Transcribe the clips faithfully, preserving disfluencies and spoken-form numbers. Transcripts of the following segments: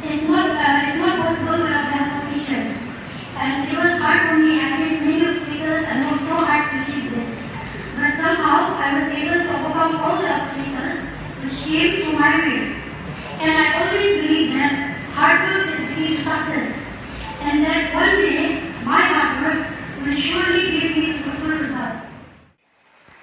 It's not, uh, it's not possible without the help of teachers. And it was hard for me. I faced many obstacles and was so hard to achieve this. But somehow, I was able to overcome all the obstacles which came to my way. And I always believe that hard work is the key to success. And that one day, my hard work will surely give me fruitful results.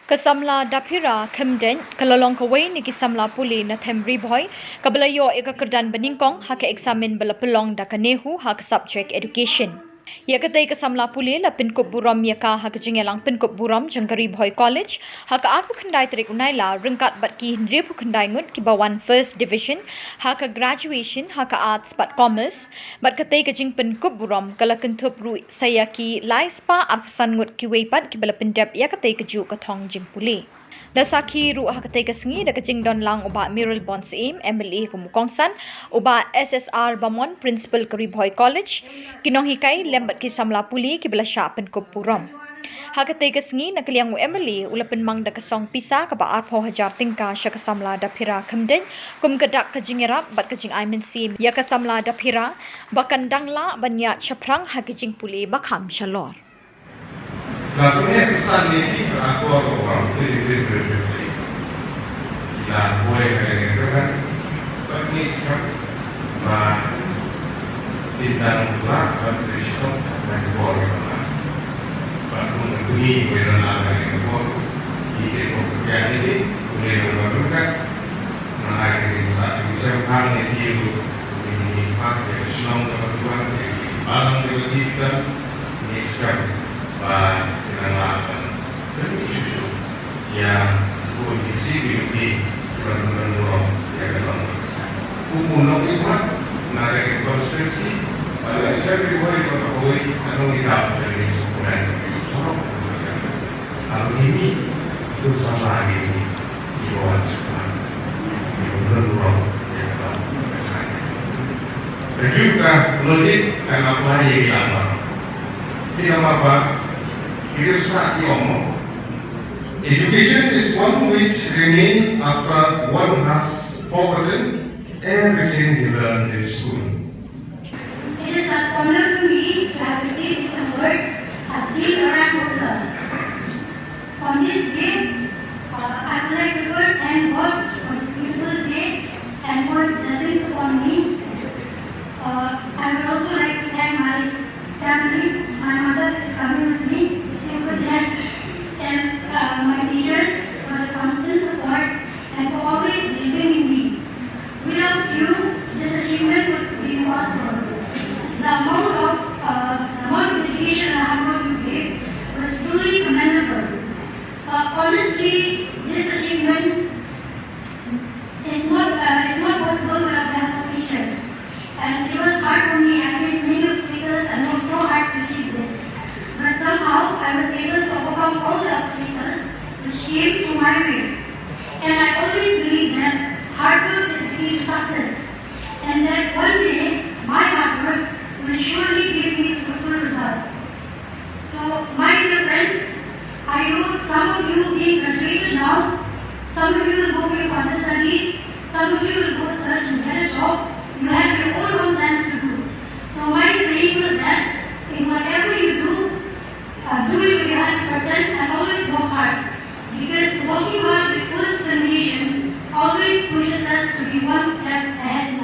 Ka samla Daphira Khymdeit ka la long kawei na ki samla pule na Them Ri Bhoi kaba la ïoh ïa ka kyrdan banyngkong ha ka eksamin ba la pynlong da ka NEHU ha ka subject Education. Ïa katei ka samla pule la pynkup burom ïa ka ha ka jingïalang pynkup burom jong ka Ri Bhoi College ha ka arphew khyndai tarik u Nailar ryngkat bad ki hynriewphew khyndai ngut kiba wan First Division ha ka graduation ha ka Arts bad Commerce. Bad katei ka jingpynkup burom ka la kynthup ruh sa ïa ki lai spah arphew san ngut kiwei pat kiba la pyndep ïa katei kajuh ka thong jingpule. Da sakhi ruh ha katei ka sngi da ka jingdon lang u Bah Mayralborn Syiem, M L A kum u kongsan, u Bah S S R Bamon, Principal ka Ri Bhoi College, ki nonghikai lem bad ki samla pule kiba la shah pynkup burom. Ha katei ka sngi na ka liang u M L A u la pynmang da ka song pisa kaba arphew hajar tyngka sha ka samla Daphira Khymdeit kum ka dak ka jingïarap bad ka jingai mynsiem ïa ka samla Daphira ba kan dang lah ban ïaid shaphrang ha ka jingpule ba kham shalor. La pynheh pynsan ïa ki ka akor ba u ram. Ki la poi ha ka jingkyrmen bad ngi sngap ba ki dang lah ban trei shitom ha ka bor ïa ka bor. Bad kum ka kmie ba ïa la ha ka bor, ki tip ba ka kyrdan ïa ki, kumne ba ryngkat. Nga ai ka jingsah jingshemphang ïa ki ruh, ïa ki paidbah ka shnong kaba ki wan, ïa ki balang kaba ki don, ngi skhem ba ki nang lah ban pynmih shuh shuh ïa u D C, u D C ban pynburom ïa ka long. U u nongmihkhmat na ka constituency, ba la shem ri hoi ba ka hoi, ka nongmihkhmat ka ngi sngewkmen. Sorok. Haba ngi mih, to samla ngi mih, kiba wan shakhmat, kiba pynburom ïa ka long. Kajuh ka logic kan apply ïa ngi baroh. Ki namar ba ki riewstad ki ong, education is one which remains after one has forgotten everything he learned in school. It is an honor for me to have received this award as being a rank holder. On this day, uh, I would like to first thank God for this beautiful day and for his blessings upon me. Uh, I would also like to thank my family. My mother is coming with me, sitting over there, and, uh, my teachers for the constant support and for always believing in me. Without you, this achievement would be impossible. The amount of, uh, the amount of dedication and hard work you gave was truly commendable. Uh, honestly, this achievement is not, uh, is not possible without the help of teachers. And it was hard for me. I faced many obstacles and was so hard to achieve this. But somehow, I was able to overcome all the obstacles which came to my way. And I always believe that hard work is the key to success. And that one day, my hard work will surely give me fruitful results. So, my dear friends, I know some of you being graduated now, some of you will go for your further studies, some of you will go search and get a job. You have your own, own plans to do. So, my saying was that in whatever you do, uh, do it with your hundred percent and always work hard. Because working hard with full determination always pushes us to be one step ahead.